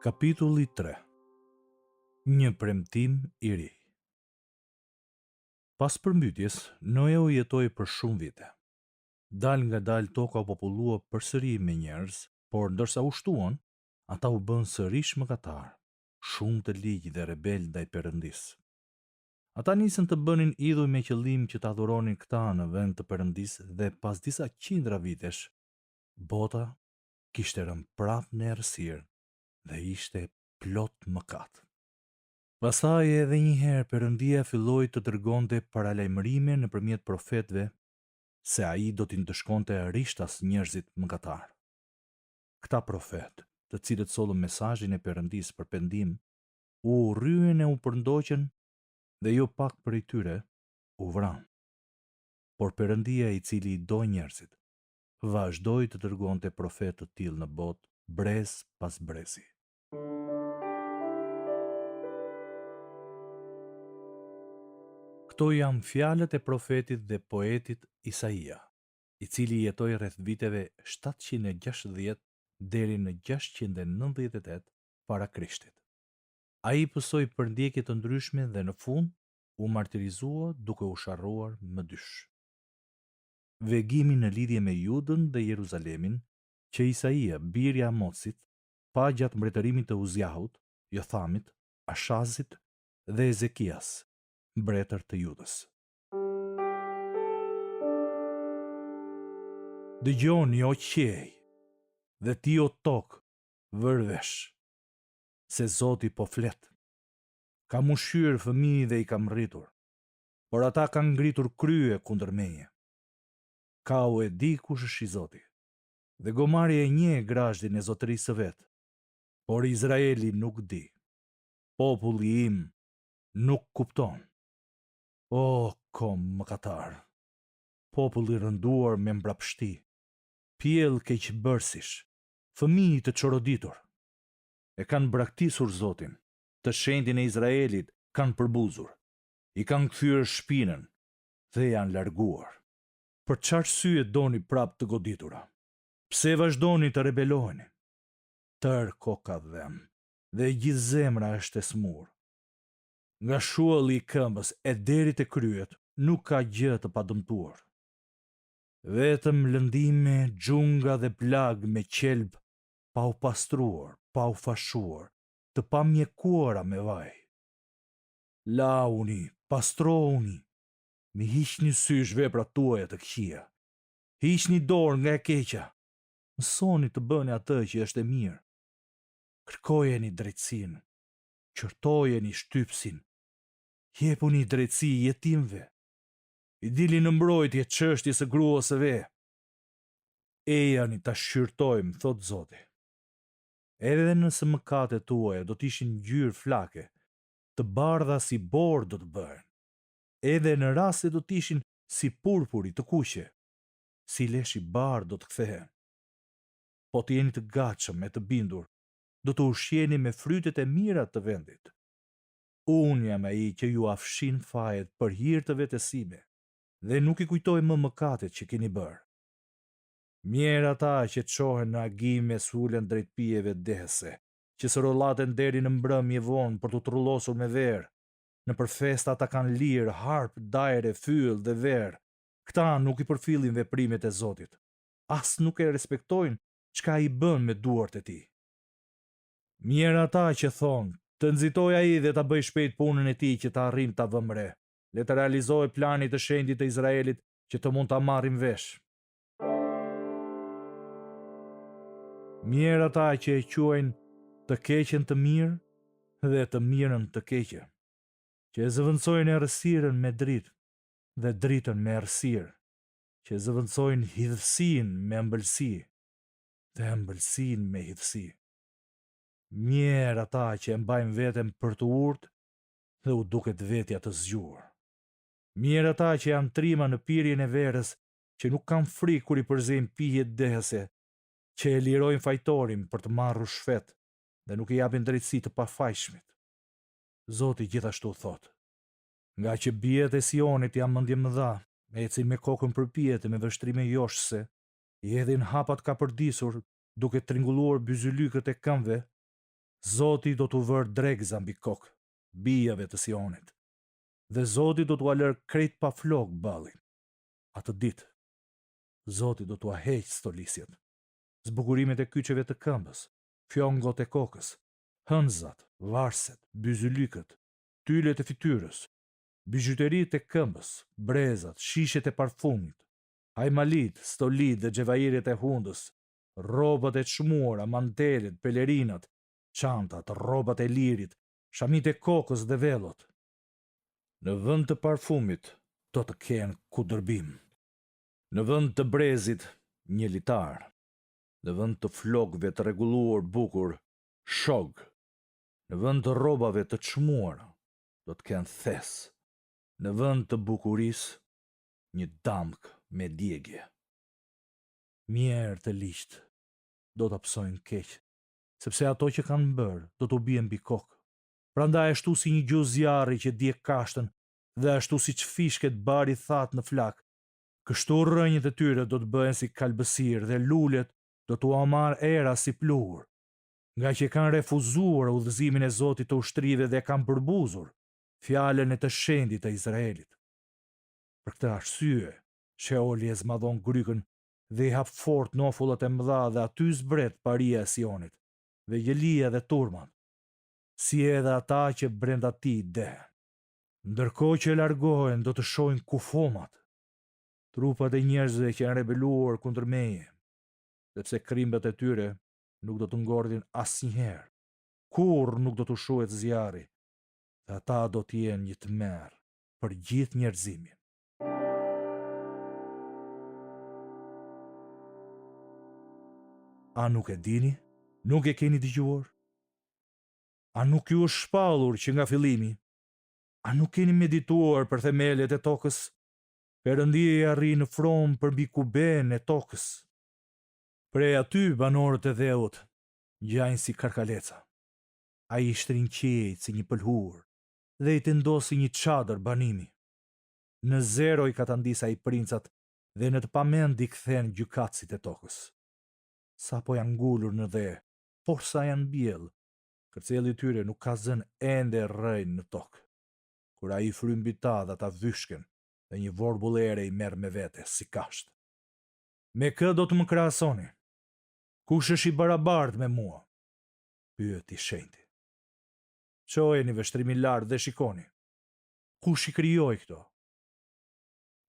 Kapitulli 3 Një premtim i ri Pas përmbytjes, Noeu jetoi për shumë vite. Dalëngadalë toka u popullua përsëri me njerëz, por ndërsa u shtuan, ata u bënë sërish mëkatarë, shumë të ligj dhe rebelë ndaj Perëndisë. Ata nisën të bënin idhuj me qëllim që të adhuronin këta në vend të Perëndisë dhe pas disa qindra vitesh, bota kishte rënë prapë në errësirë dhe ishte plot mëkat. Pastaj edhe një herë Perëndia filloi të dërgonte paralajmërime nëpërmjet profetëve se ai do t'i ndëshkonte rishtas njerëzit mëkatarë. Këta profetë, të cilët sollën mesazhin e Perëndisë për pendim, u urryen e u përndoqën dhe jo pak prej tyre u vranë. Por Perëndia i cili i do njerëzit, vazhdoi të dërgonte profetë të tillë në botë brez pas brezi. Këto janë fjalët e profetit dhe poetit Isaia, i cili jetoi rreth viteve 760 deri në 698 para Krishtit. Ai pësoi përndjekje të ndryshme dhe në fund u martirizua duke u sharruar më dysh. Vegimi në lidhje me Judën dhe Jeruzalemin, që Isaia, biri i Amotsit, pa gjatë mbretërimit të Uziahut, Jothamit, Ashazit dhe Ezekias, mbretër të Judës. Dëgjoni, o qiej, dhe ti o tokë, vër vesh, se Zoti po flet. Kam ushqyer fëmijë dhe i kam rritur, por ata kanë ngritur krye kundër meje. Kau e di kush është i zoti, dhe gomari e njeh grazhdin e zotërisë së vet, por Izraeli nuk di. Populli im nuk kupton. O komb mëkatar, popull i rënduar me mbrapshti, pjellë keqbërësish, fëmijë të çoroditur. E kanë braktisur Zotin, të Shenjtin e Izraelit kanë përbuzur. I kanë kthyer shpinën dhe janë larguar. Për ç'arsye doni prapë të goditura? Pse vazhdoni të rebeloheni? Tërë koka dhemb dhe e gjithë zemra është e sëmurë. Nga shualli i këmbës e deri te kryet nuk ka gjë të padëmtuar. Vetëm lëndime, xhunga dhe plagë me qelb pa u pastruar, pa u fashuar, të pamjekuara me vaj. Lahuni, pastrohuni, m'i hiqni sysh veprat tuaja të këqija. Hiqni dorë nga e keqja. Mësoni të bëni atë që është e mirë. Kërkojeni drejtësinë, qortojeni shtypësin. Jepuni drejtësi jetimëve. I dilni në mbrojtje çështjes së gruas së ve. Ejani ta shqyrtojmë, thotë Zoti. Edhe nëse mëkatet tuaja do të ishin ngjyrë flake, të bardha si borë do të bëhen. Edhe në rast se do të ishin si purpuri të kuqe, si lesh i bardhë do të kthehen. Po të jeni të gatshëm e të bindur, do të ushqeheni me frytet e mira të vendit. Unë jam ai që jua fshin fajet për hir të vetes sime dhe nuk i kujtoj më mëkatet që keni bërë. Mjerë ata që çohen në agim e sulen drejt pijeve dehëse, që sorollaten deri në mbrëmje vonë për t'u trullosur me verë. Nëpër festa ata kanë lirë, harp, dajre, fyell dhe verë. Këta nuk i përfillin veprimet e Zotit, as nuk e respektojnë çka ai bën me duart e tij. Mjerë ata që thonë, Të nxitojë ai dhe ta bëjë shpejt punën e tij që të arrijmë ta vëmë re. Le të realizohet plani i të Shenjtit të Izraelit që të mund ta marrim vesh. Mjerë ata që e quajnë të keqen të mirë dhe të mirën të keqe, që e zëvendësojnë errësirën me dritë dhe dritën me errësirë, që e zëvendësojnë hidhësinë me ëmbëlsi dhe ëmbëlsinë me hidhësi. Mjerë ata që e mbajnë veten për të urtë dhe u duket vetja të zgjuar. Mjerë ata që janë trima në pirjen e verës, që nuk kanë frikë kur i përziejnë pijet dehëse, që e lirojnë fajtorin për të marrë ryshfet dhe nuk i japin drejtësi të pafajshmit. Zoti gjithashtu thotë, Ngaqë bijat e Sionit janë mendjemëdha, ecin me kokën përpjetë e me vështrime joshëse, i hedhin hapat kapërdisur, duke tringulluar byzylykët e këmbëve. Zoti do t'u vërë dregëza mbi kokë, bijave të Sionit, dhe Zoti do t'ua lërë krejt pa flokë ballin. Atë ditë, Zoti do t'ua heqë stolisjet, zbukurimet e kyçeve të këmbës, fjongot e kokës, hënëzat, varëset, byzylykët, tylet e fytyrës, bizhuteritë e këmbës, brezat, shishet e parfumit, hajmalitë, stolitë dhe xhevahiret e hundës, rrobat e çmuara, mantelet, pelerinat, çantat, rrobat e lirit, shamitë e kokës dhe vellot. Në vend të parfumit do të kenë kudërbim. Në vend të brezit, një litar. Në vend të flokëve të rregulluar bukur, shog. Në vend të rrobave të çmuara, do të kenë thes. Në vend të bukurisë, një damkë me djegie. Mjerë të ligjtë, do ta pësojnë keq, sepse ato që kanë bërë do t'u bien mbi kokë. Prandaj ashtu si një gjuhë zjarri që djeg kashtën dhe ashtu siç fishket bari i thatë në flakë, kështu rrënjët e tyre do të bëhen si kalbësirë dhe lulet do t'ua marrë era si pluhur. Ngaqë e kanë refuzuar udhëzimin e Zotit të ushtrive dhe e kanë përbuzur fjalën e të Shenjtit të Izraelit. Për këtë arsye, Sheoli e zmadhon grykën dhe i hap fort nofullat e mëdha dhe aty zbret paria e Sionit, vegjëlia dhe turmat, si edhe ata që brenda tij dehen. Ndërkohë që largohen do të shohin kufomat, trupat e njerëzve që janë rebeluar kundër meje, sepse krimbet e tyre nuk do të ngordhin asnjëherë, kurrë nuk do t'u shuhet zjarri, dhe ata do të jenë një tmerr për gjithë njerëzimin. A nuk e dini? Nuk e keni dëgjuar? A nuk ju është shpallur që nga fillimi? A nuk keni medituar për themelet e tokës? Perëndia rri në fron përmbi kubenë e tokës. Prej aty banorët e dheut ngjajnë si karkaleca. Ai i shtrin qiejt si një pëlhurë dhe i tendos si një çadër banimi. Në zero i katandis ai princat dhe në të pamend i kthen gjykatësit e tokës. Sapo janë ngulur në dhe, porsa janë mbjellë, kërcelli i tyre nuk ka zënë ende rrënjë në tokë. Kur ai fryn mbi ta dhe ata vyshken dhe një vorbull ere i merr me vete, si kashtë. Me kë do të më krahasoni? Kush është i barabartë me mua? Pyet i shenjti. Çojeni vështrimin lart dhe shikoni. Kush i krijoi këto?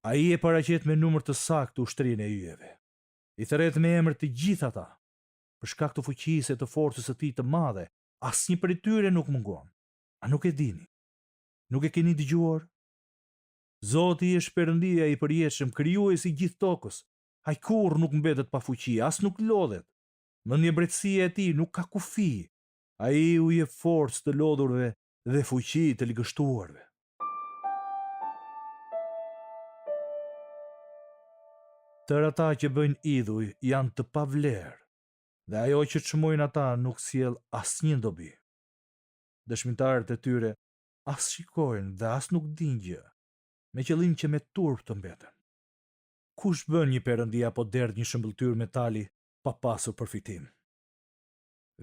Ai e paraqet me numër të saktë ushtrinë e yjeve. I thërret me emër të gjithë ata. Për shkak të fuqisë e të forcës së tij të madhe, asnjë prej tyre nuk mungon. A nuk e dini? Nuk e keni dëgjuar? Zoti është Perëndia i përjetshëm, krijuesi i gjithë tokës. Ai kurrë nuk mbetet pa fuqi, as nuk lodhet. Mendjemprehtësia e tij nuk ka kufi. Ai u jep forcë të lodhurve dhe fuqi të ligështuarve. Tërë ata që bëjnë idhuj janë të pavlerë dhe ajo që çmojnë ata nuk sjell asnjë dobi. Dëshmitarët e tyre as shikojnë dhe as nuk dinë gjë, me qëllim që me turp të mbeten. Kush bën një perëndi apo derdh një shëmbëlltyrë metali pa pasur përfitim?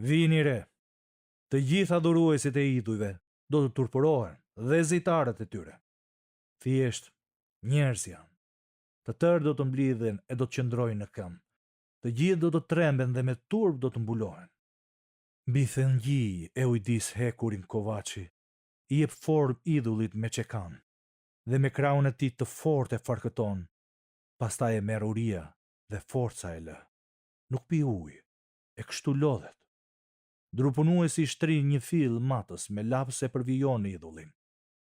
Vini re, Të gjithë adhuruesit e idhujve do të turpërohen dhe zejtarët e tyre. Thjesht, njerëz janë. Të tërë do të mblidhen e do të qëndrojnë në këmbë. Të gjithë do të tremben dhe me turp do të mbulohen. Mbi thëngjij e ujdis hekurin kovaçi, i jep formë idhullit me çekan dhe me krahun e tij të fortë e farkëton, pastaj e merr uria dhe forca e lë. Nuk pi ujë, e kështu lodhet. Drupunuesi shtrin një fill matës me laps e përvijon idhullin.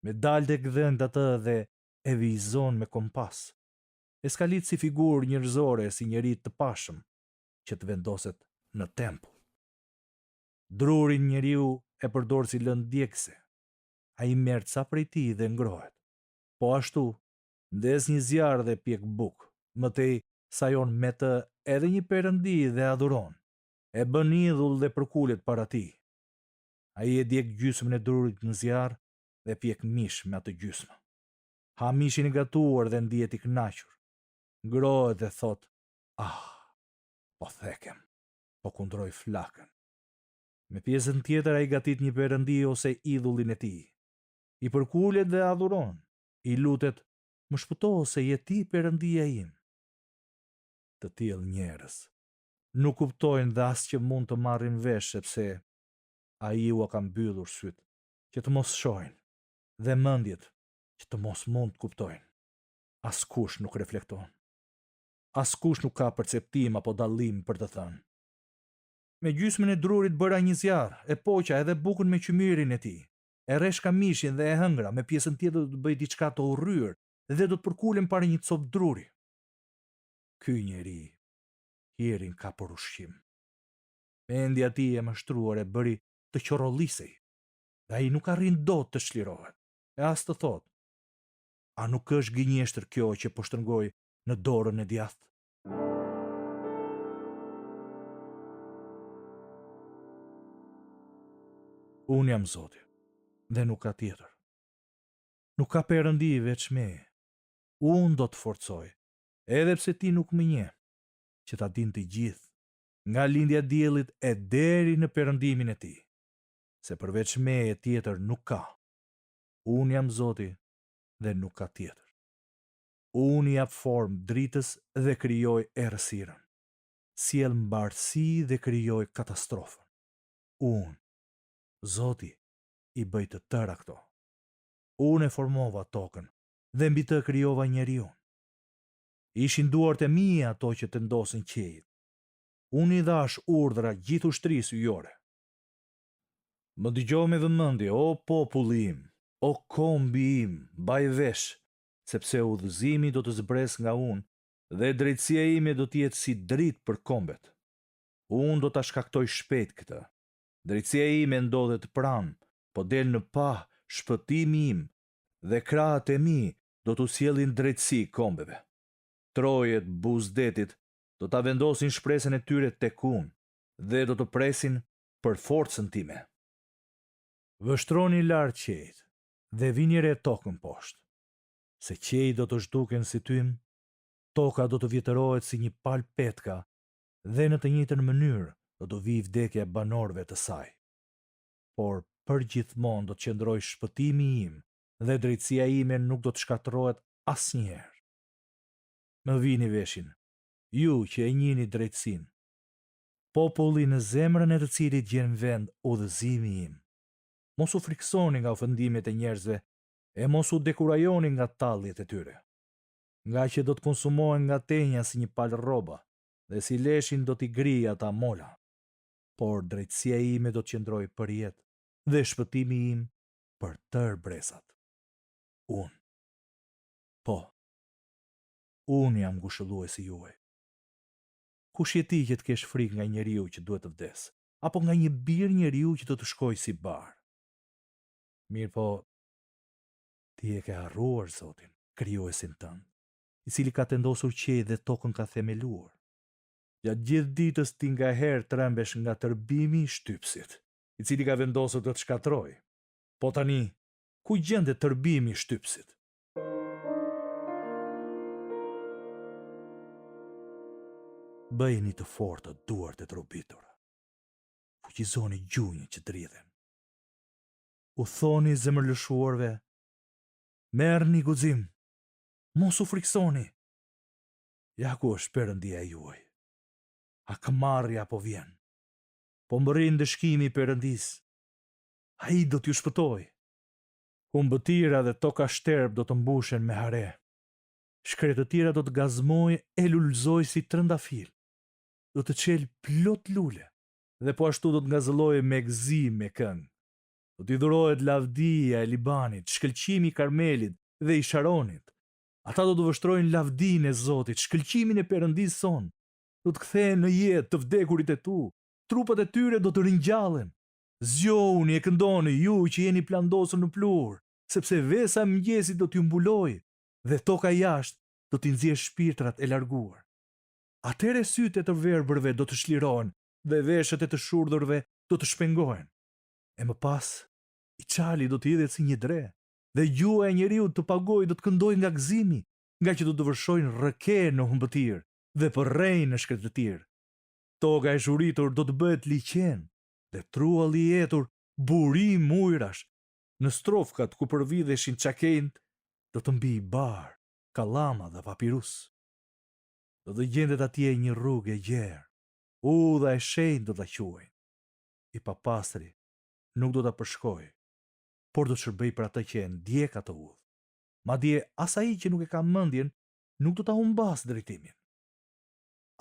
Me daltë e gdhend atë dhe e vijëzon me kompas. E skalit si figurë njerëzore si njeri të pashëm që të vendoset në tempull. Drurin njeriu e përdor si lëndë djegëse. Ai merr ca prej tij dhe ngrohet. Po ashtu, ndez një zjarr dhe pjek bukë. Më tej sajon me të edhe një perëndi dhe adhuron. E bën idhull dhe përkulet para tij. Ai e djeg gjysmën e drurit në zjarr dhe pjek mish me atë gjysmë. Ha mishin e gatuar dhe ndihet i kënaqur. Ngrohet dhe thotë, Ah, po thekem, po kundroj flakën. Me pjesën tjetër ai gatit një perëndi ose idhullin e tij. I përkulet dhe e adhuron. I lutet, Më shpëto se je ti perëndia im. Të tillë njerëz nuk kuptojnë dhe as që mund të marrin vesh sepse ai ua ka mbyllur sytë që të mos shohin dhe mendjet që të mos mund të kuptojnë. Askush nuk reflekton. Askush nuk ka perceptim apo dallim për të thënë. Me gjysmën e drurit bëra një zjarr, e poqa edhe bukën me qymyrin e tij. E rreshka mishin dhe e hëngra, me pjesën tjetër do të bëj diçka të urryer dhe do të përkulem para një copë druri. Ky njeri hirin ka për ushqim. Mendja e tij e mashtruar e bëri të qorrollisej dhe ai nuk arrin dot të çlirohet, e as të thotë, A nuk është gënjeshtër kjo që po shtrëngoj në dorën e djathtë? Unë jam Zoti, dhe nuk ka tjetër. Nuk ka perëndi veç meje. Unë do të forcoj, edhe pse ti nuk më njeh, që ta dinë të gjithë, nga lindja e diellit e deri në perëndimin e tij, se përveç meje tjetër nuk ka. Unë jam Zoti dhe nuk ka tjetër. Unë i jap formë dritës dhe krijoj errësirën. Sjell mbarësi dhe krijoj katastrofën. Unë, Zoti, i bëj të tëra këto. Unë e formova tokën dhe mbi të krijova njeriun. Ishin duart e mia ato që tendosën qiejt. Unë i dhashë urdhra gjithë ushtrisë yjore. Më dëgjo me vëmendje, o populli im, o kombi im, mbaj vesh, sepse udhëzimi do të zbresë nga unë dhe drejtësia ime do të jetë si dritë për kombet. Unë do ta shkaktoj shpejt këtë. Drejtësia ime ndodhet pranë, po del në pah shpëtimi im dhe krahët e mi do t'u sjellin drejtësi kombeve. Trojet buzë detit do ta vendosin shpresën e tyre tek unë dhe do të presin për forcën time. Vështroni lart qiejt dhe vini re tokën poshtë, se qiejt do të zhduken si tym, toka do të vjetërohet si një palë petka dhe në të njëjtën mënyrë do t'u vijë vdekja banorëve të saj. Por përgjithmonë do të qëndrojë shpëtimi im dhe drejtësia ime nuk do të shkatërrohet asnjëherë. Më vini veshin, ju që e njihni drejtësinë, populli në zemrën e të cilit gjen vend udhëzimi im. Mos u frikësoni nga ofendimet e njerëzve e mos u dekurajoni nga talljet e tyre. Ngaqë do të konsumohen nga tenja si një palë rroba dhe si leshin do t'i grijë ata mola. Por drejtësia ime do të qëndrojë përjetë dhe shpëtimi im për tërë brezat. Unë. Po. Unë jam ngushëlluesi juaj. Kush je ti që të kesh frikë nga njeriu që duhet të vdesë, apo nga një bir njeriu që do të shkojë si bar? Mirëpo, ti e ke harruar Zotin, Krijuesin tënd, i cili ka tendosur qiejt dhe tokën ka themeluar. Gjatë gjithë ditës ti ngaherë trembesh nga tërbimi i shtypësit, i cili ka vendosur të të shkatërrojë. Po tani, ku gjendet tërbimi i shtypësit? Bëjini të forta duart e drobitura. Fuqizoni gjunjët që dridhen. U thoni zemërlëshuarve, merrni guxim, mos u frikësoni. Ja ku është Perëndia juaj. Hakmarrja po vjen. Po mbërrin ndëshkimi i Perëndisë. Ai do t'ju shpëtojë. Humbëtira dhe toka shterpë do të mbushen me hare. Shkretëtira do të gazmojë e lulëzojë si trëndafil. Do të çelë plot lule dhe po ashtu do të ngazëllojë me gëzim e këngë. Do t'i dhurohet lavdia e Libanit, shkëlqimi i Karmelit dhe i Sharonit. Ata do të vështrojnë lavdinë e Zotit, shkëlqimin e Perëndisë sonë. Do të kthehen në jetë të vdekurit e tu, trupat e tyre do të ringjallen. Zgjohuni e këndoni, ju që jeni plandosur në pluhur, sepse vesa e mëngjesit do t'ju mbulojë dhe toka jashtë do t'i nxjerrë shpirtrat e larguar. Atëherë sytë e të verbërve do të çlirohen dhe veshët e të shurdhërve do të shpengohen. E më pas, i çali do të hidhet si një dre, dhe gjuha e njeriut të pagojë do të këndojë nga gëzimi, ngaqë do të vërshojnë rrëke në humbëtirë dhe përrenj në shkretëtirë. Toka e zhuritur do të bëhet liqen. Dhe trualli i etur burim ujërash, në strofkat ku përvidheshin çakenjtë, do të mbijë bar, kallama dhe papirus. Do të gjendet atje një rrugë e gjerë, udha e shenjtë do ta quajnë. I papastri nuk do ta përshkojë, por do të shërbejë për atë që e ndjek atë udhë. Madje as ai që nuk e ka mendjen nuk do ta humbasë drejtimin.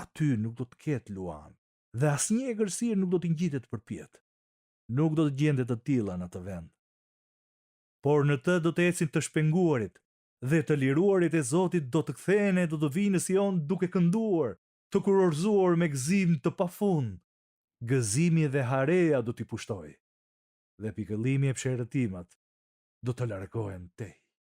Aty nuk do të ketë luanë dhe asnjë egërsirë nuk do t'i ngjitet përpjetë. Nuk do të gjendet të tilla në atë vend. Por në të do të ecin të shpenguarit dhe të liruarit e Zotit do të kthehen e do të vijnë në Sion duke kënduar, të kurorëzuar me gëzim të pafund. Gëzimi dhe hareja do t'i pushtojë, dhe pikëllimi e psherëtimat do të largohen tej.